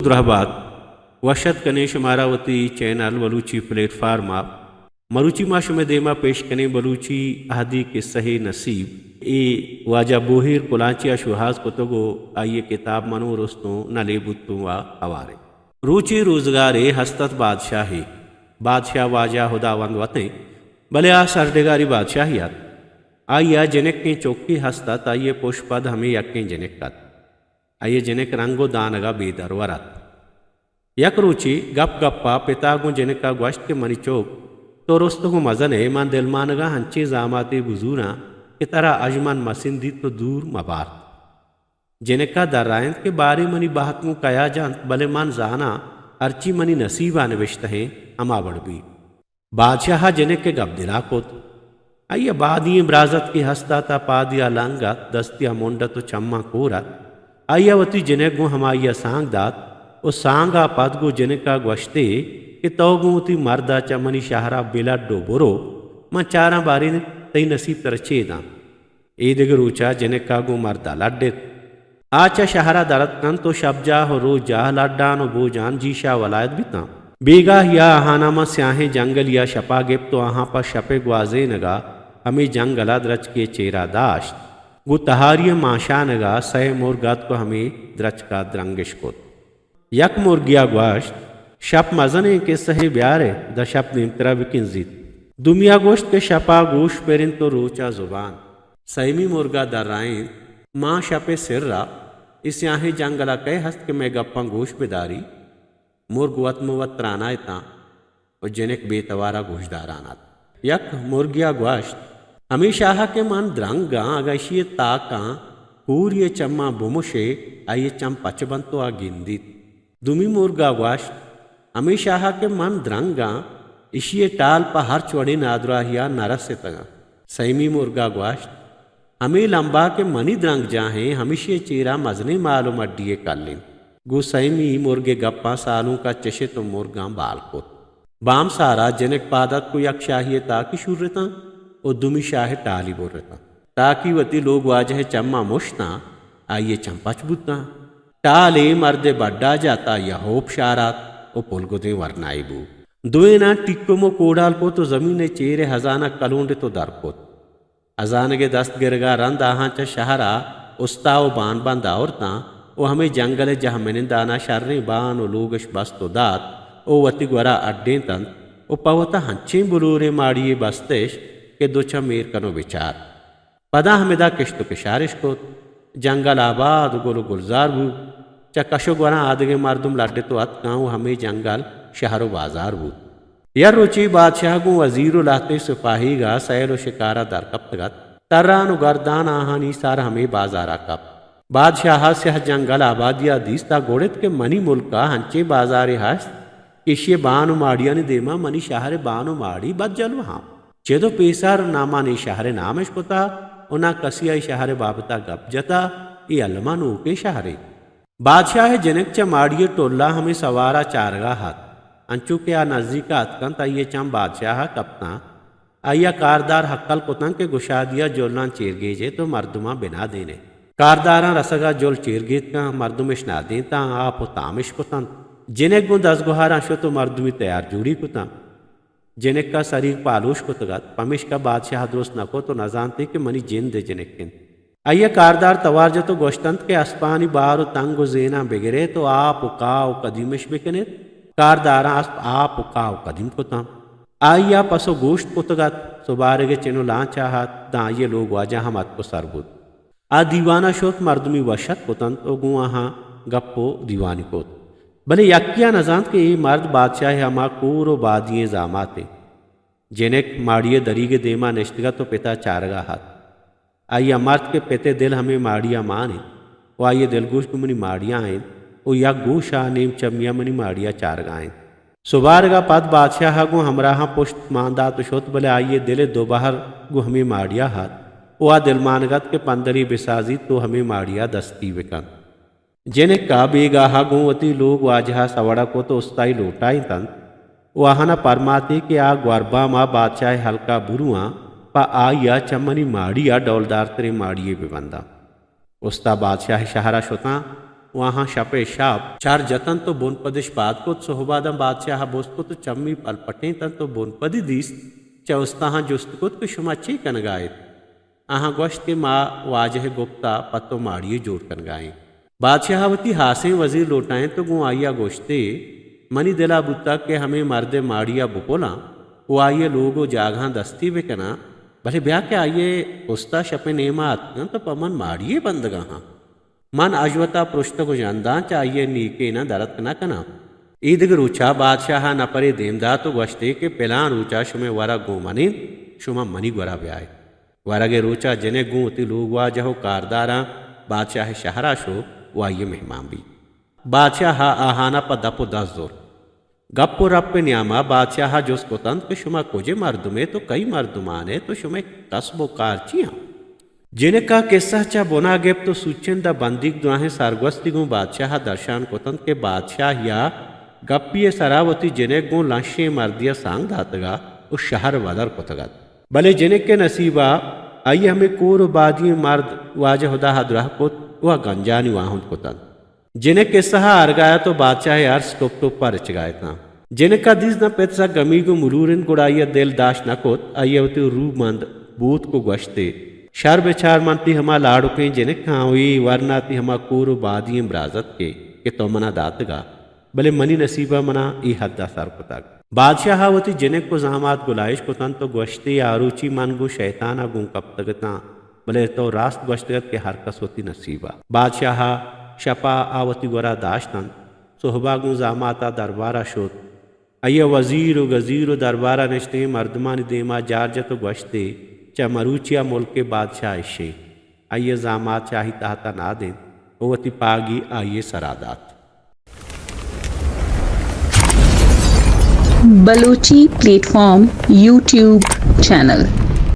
درہبات، وش اتک کنیں شمارا وتی چینل بلوچی پلیٹ فارم ءَ۔ مروچی ما شمئے دیما پیش کنیں بلوچی اہدی قصہ نصیب۔ اے واجہ بوہیر کلانچی ءَ شوہاز کتگ ءُ آئی ءِ کتاب من اوں رستوں نلے بوتوں ءَ ہواریں۔ روچے روزگارے ہست ات بادشاہے۔ بادشاہ واجہ ہداوند وتیں، بلے آ سرڈگاری بادشاہے ات۔ آئی ءَ جنکیں چکے ہست ات، آئی ءِ پش پد ہمے یکیں جنک ات۔ آئی ءِ جنک رنگ ءُ دانگ ءَ بے درور ات۔ یک روچے گپ گپ ءَ پت ءَ گوں جنک ءَ گوشت کہ منی چک، تو رستگ ءُ مزن ئے، من دلمانگ ءَ انچیں زاماتے بزوراں کہ ترا اژمن مسندیت ءُ دور مہ بارت۔ جنک ءَ درائینت کہ باریں منی بہت گوں کیا جنت، بلے من زاناں ہرچی منی نصیب ءَ نبشتہ ایں ہما وڑ بیت۔ بادشاہ ءَ جنک ءِ گپ دل ءَ کت۔ آئی ءَ بادی ئیں برازتکے ہست ات ءُ پادی ءَ لنگ ات، دستی ءَ منڈ ات ءُ چماں کور ات۔ آئی ءَ وتی جنک گوں ہمائی ءَ سانگ دات ءُ سانگ ءَ پد گوں جنک ءَ گوشت ئے کہ تو گوں وتی مرد ءَ چہ منی شہر ءَ بلڈ ءُ برو، من چاراں باریں تئی نصیب ترا چے داں۔ اے دگہ روچ ءَ جنک ءَ گوں مرد ءَ لڈت۔ آ چہ شہر ءَ در اتکنت ءُ شپجاہ ءُ روچجاہ لڈان ءُ بوجان جیشا ولایت بیتاں۔ بیگاہی ءَ آہاناں ماں سیاہیں جنگلے ءَ شپ ءَ گپت ءُ آہاں پہ شپ ءِ گوازینگ ءَ ہمے جنگل ءَ درچکے ءِ چیرا داشت۔ گوں تہاری ءِ مانشانگ ءَ سئے مرگ اتک ءُ ہمے درچک ءَ درنگش کت۔ یک مرگی ءَ گوشت، شپ مزنیں کسہے بیارئے، داں شپ دیمتر ءَ بکنزیت۔ دومی ءَ گوشت کہ شپ ءَ گوش پر انت ءُ روچ ءَ زبان۔ سیمی مرگ ءَ درائینت، ماں شپ ءِ سر ءَ اے سیاہیں جنگل ءَ کئے ہست کہ مئے گپاں گوش بداری؟ مرگ وت مہ وت تران ءَ اتاں ءُ جنک بے توار ءَ گوشداران ات۔ یک مرگی ءَ گوشت، ہمیشاہ کہ من درنگ آں، اگاں ایشی ءِ تاکاں کوری ءِ چماں بمشے، آئی ءِ چم پچ بنت ءُ آ گندیت۔ دومی مرگ ءَ گوشت، ہمیشاہ کہ من درنگ آں، ایشی ءِ ٹال پہ ہرچ وڑیں نادراہی ءَ نہ رستگ انت۔ سیمی مرگ ءَ گوشت، ہمے لمب ءَ کہ منی درنگ جاہیں، ہمیشی ءِ چیرا مزنیں مال ءُ مڈی یے کل انت۔ گوں سیمی مرگ ءِ گپاں سالونک ءَ چشت ءُ مرگاں بال کت۔ بامسار ءَ جنک پاد اتک ءُ یک شاہی ءِ تاکی شورتاں ءُ دومی شاہ ءِ ٹالی برتاں۔ تاکی وتی لوگ واجہ ءِ چماں مشتاں، آئی ءِ چم پچ بوتاں۔ ٹالے مرد ءِ بڈ ءَ جت، آئی ءَ ہوپ شارات ءُ پلگدیں ورنائے بوت۔ دوئیناں ٹیکم ءُ کوڈال کت ءُ زمین ءِ چیر ءِ ہزانگ کلونڈت ءُ در کت۔ ہزانگ ءِ دست گرگ ءَ رند آہاں چہ شہر ءَ استا ءُ بان بند آورتاں ءُ ہمے جنگل ءِ جہمنندان ءَ شریں بان ءُ لوگش بست ءُ دات ءُ وتی گورا اڈینتنت ءُ پہ وتا ہنچیں بلوریں ماڑی یے بستش کہ دو چم ایر کن ءُ بچار۔ پدا ہمدا کشت ءُ کشارش کت۔ جنگل آباد ءُ گل ءُ گلزار بوت۔ چہ کش ءُ گوراں آدگہ مردم لڈت ءُ اتکاں ءُ ہمے جنگل شہر ءُ بازار بوت۔ یک روچے بادشاہ گوں وزیر ءُ لہتیں سپاہیگ ءَ سیل ءُ شکار ءَ در کپتگ ات۔ تران ءُ گردان آہانی سر ہمے بازار ءَ کپت۔ بادشاہ ءَ سیاہ جنگل آبادی ءَ دیست ءُ گڑت کہ منی ملک ءَ ہنچیں بازارے ہست کہ ایشی ءِ بان ءُ ماڑیانی دیما منی شہر ءِ بان ءُ ماڑی بد جلوہ آں۔ چد ءُ پیسر نہ من اے شہر ءِ نامش کتا ءُ نہ کسی ءَ اے شہر ءِ بابت ءَ گپ جتا، اے الما نوکیں شہرے۔ بادشاہ ءِ جنک چہ ماڑی ءِ ٹل ءَ ہمے سوار ءَ چارگ ءَ ات۔ انچو کہ آ نزیک ءَ اتکنت، آئی ءِ چم بادشاہ ءَ کپتاں۔ آئی ءَ کاردار ہکل کتاں کہ گشادی ءَ جلاں چیرگیج ایت ءُ مردماں بنادین ایت۔ کارداراں رسگ ءَ جل چیرگیتکاں، مردمش نادینتاں، آپ ءُ تامش کتنت۔ جنک گوں دزگوہاراں شت ءُ مردمی تیار جوڑی کتاں۔ جنک ءَ سریگ پالوش کتگ ات، پمیشکا بادشاہ درست نہ کت ءُ نزانت ئے کہ منی جند ءِ جنک انت۔ آئی ءَ کاردار توار جت ءُ گوشتنت کہ اسپانی بار ءُ تنگ ءُ زیناں بگریت ءُ آپ ءُ کاہ ءُ کدیمش بکنیت۔ کارداراں اسپ آپ ءُ کاہ ءُ کدیم کتاں۔ آئی ءَ پس ءُ گوشت کتگ ات، سبارگ ءِ چن ءُ لانچ ءَ ات، داں آئی ءِ لوگ واجہ ہم اتک ءُ سر بوت۔ آ دیوان ءَ شت، مردمی وش اتک کتنت ءُ گوں آہاں گپ ءُ دیوانی کت۔ بلے یکے ءَ نزانت کہ اے مرد بادشاہ ءِ ہما کور ءُ بادی ئیں زامات انت۔ جنک ماڑی ءِ دریگ ءِ دیما نشتگ ات ءُ پت ءَ چارگ ءَ ات۔ آئی ءَ مرت کہ پت ءِ دل ہمے ماڑی ءَ مان انت ءُ آئی ءِ دلگوش گوں منی ماڑی ءَ انت ءُ یک گوش ءَ نیم چمی ءَ منی ماڑی ءَ چارگ ءَ انت۔ سبارگ ءَ پد بادشاہ ءَ گوں ہمراہاں پشت مان دات ءُ شت، بلے آئی ءِ دل ءِ دو بہر گوں ہمے ماڑی ءَ ات ءُ آ دلمانگ ات کہ پندلے بسازیت ءُ ہمے ماڑی ءَ دستی بکنت۔ جنک ءَ بیگاہ ءَ گوں وتی لوگ واجہ ءَ سوڑ ءَ کت ءُ استائی لوٹائینتنت ءُ آہان ءَ پرمات ئے کہ آ گوربام ءَ بادشاہ ءِ ہلک ءَ برواں، پہ آئی ءَ چہ منی ماڑی ءَ ڈولدارتریں ماڑی یے بہ بنداں۔ استا بادشاہ ءِ شہر ءَ شتاں، و آہاں شپ ءِ شپ چر جتنت و بنپدش پاد کت۔ سہبا داں بادشاہ ءَ بست کت و چمی پلپٹینتنت و بنپدی دیست، چہ استاہاں جست کت کہ شما چے کنگا ات؟ آہاں گوشت کہ ما واجہ ءِ گپت ءَ پہ تو ماڑی یے جوڑ کنگا ایں۔ بادشاہ ءَ وتی ہاسیں وزیر لوٹائینت و گوں آئی ءَ گوشت ئے، منی دل ءَ بوتگ کہ ہمے مرد ءِ ماڑی ءَ بکلاں و آئی ءِ لوگ و جاگہاں دستی بکناں، بلے بیا کہ آئی ءِ استا شپ ءِ نیم ءَ اتکنت و پہ من ماڑی یے بندگا آں۔ من اژ وت ءَ پرشتگ و ژنداں، چہ آئی ءِ نیکیناں درتک نہ کناں۔ اے دگہ روچ ءَ بادشاہ ءَ نپرے دیم دات و گوشت ئے کہ پلان روچ ءَ شمئے ورگ گوں من انت، شما منی گورا بیائے۔ ورگ ءِ روچ ءَ جنک گوں وتی لوگواجہ و کارداراں بادشاہ ءِ شہر ءَ شت و آئی ءِ مہمان بیت۔ بادشاہ ءَ آہان ءَ پہ دپ و دست زرت۔ گپ و رپ ءِ نیام ءَ بادشاہ ءَ جست کتنت کہ شما کجے مردم ات و کئی مردمان ات و شمئے کسب و کار چی انت؟ جنک ءَ کسہ چہ بنا گپت و سوچند ءَ بندیگ دراہیں سرگوستی گوں بادشاہ ءَ درشان کتنت کہ بادشاہی ءَ گپی ءِ سرا وتی جنک گوں لنشیں مردے ءَ سانگ داتگ ات و شہر ودر کتگ ات۔ بلے جنک ءِ نصیب ءَ آئی ءَ ہمے کور و بادی ئیں مرد واجہ ہدا ءَ دراہ کت و گنجانی واہند کتنت۔ جنک کسہ ءَ آرگا ات و بادشاہ ءِ ارس ٹپ ٹپ ءَ رچگا اتاں۔ جنک ءَ دیست داں پت سک گمیگ و ملور انت، گڑا آئی ءَ دل داشت نہ کت، آئی ءَ وتی رومند بوتک و گوشت ئے، شر بچار، من تئی ہما لاڑکیں جنک آں و اے ورنا تئی ہما کور و بادی ئیں برازتکے کہ تو منا داتگ ات، بلے منی نصیب ءَ منا اے حد ءَ سر کتگ۔ بادشاہ ءَ وتی جنک و زامات گلائیش کتنت و گوشت ئے، آ روچی من گوں شیطان ءَ گون کپتگ اتاں۔ بلے تو راست گوشتگ ات کہ ہر کس وتی نصیب ءَ۔ بادشاہ ءَ شپ ءَ آ وتی گورا داشت انت۔ سہب ءَ گوں زامات ءَ دربار ءَ شت۔ آئی ءَ وزیر و گزیر و دربار ءَ نشتگیں مردمانی دیم ءَ جار جت و گوشت ئے، چہ مروچی ءَ ملک ءِ بادشاہ اش انت۔ آئی ءِ زامات شاہی تحت ءَ ناد انت و وتی پاگی آئی ءِ سرا دات۔ Balochi plate form YouTube channel.